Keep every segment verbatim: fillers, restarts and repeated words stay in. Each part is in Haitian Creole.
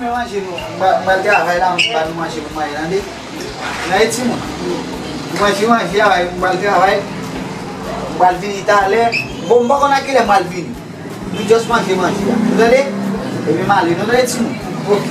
Manje nou, m pral, m pral travay la, m ba nou manje pou manje, tande? Tande, timoun? Nou manje, manje a, m pral travay, m pral vini talè. Bon, m pa konn a kilè m pral vini. Nou just manje, manje a. Nou tande? Epi m ale, nou tande, timoun? Ok.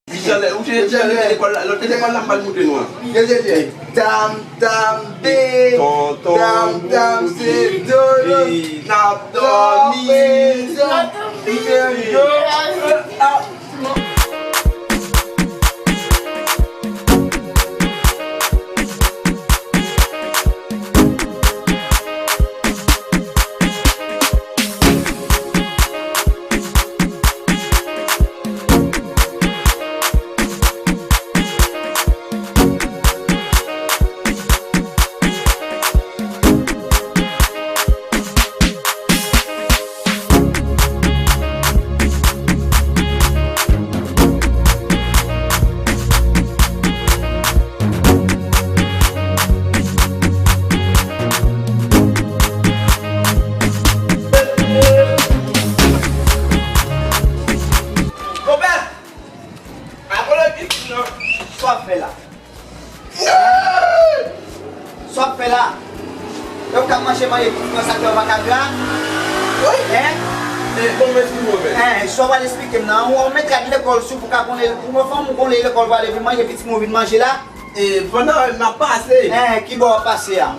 Michel, ou te, ou te lekòl la, lòt lekòl la, m pral montre nou an. Tam, tam, be. Tonton Tam, tam, se Dolo. N ap dòmi. Tonton Tam, be. Konpè, apolojis non. Sa w ap fè la? Sa w ap fè la? Lè w ka manje manje pou pran sa k fè w pa ka gra? Wi. Hein? E, bon, mwen esplike w, men. Hein, sa w pral esplike m nan? Ou mèt al lekòl sou pou ka konnen, pou mwen fanm ou konnen lekòl pral vin manje, pitit mwen vin manje la? E, pandan m ap pase. Hein, ki bò w ap pase a?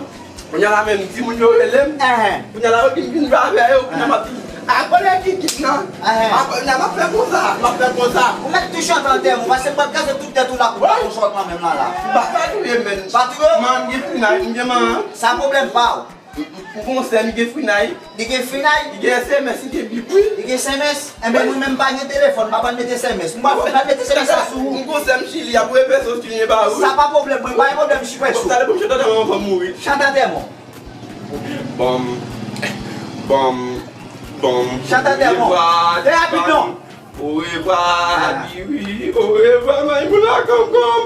Kounye a la menm, timoun yo rele m. Enhen. Kounye a la yo di m vin jwe avè yo, kounye a m ap di, a konnen ki kit nan. Enhen. A kounye a m ap fè konsa, m ap fè konsa. Ou mèt tou chante anterè m, paske m pral kraze tout tèt ou la pou w pa konsa w t manman m nan la. M pa ka touye menn. Pa touye w? Man, m gen frinay, m gen man. Sa pwoblèm pa w. M, m, m gon sè, m gen frinay. Li gen frinay? Li gen S M S, li gen bip, wi. Li gen S M S? Enben, mwen menm m pa gen telefòn, m pa konn mete S M S. Mwen pa fè, pa mete S M S la sou ou. M gon sè m Chili, ap voye peso Chili ba ou. Sa pa pwoblèm, mwen pa gen pwoblèm chifre sou. Talè pou m chante anterè m, anvan m mouri. Chante anterè m. Bam, bam, bam. Chante anterè m. Trè rapid non. Orevwa, Biwi. Orevwa, Maymouna Konkonm.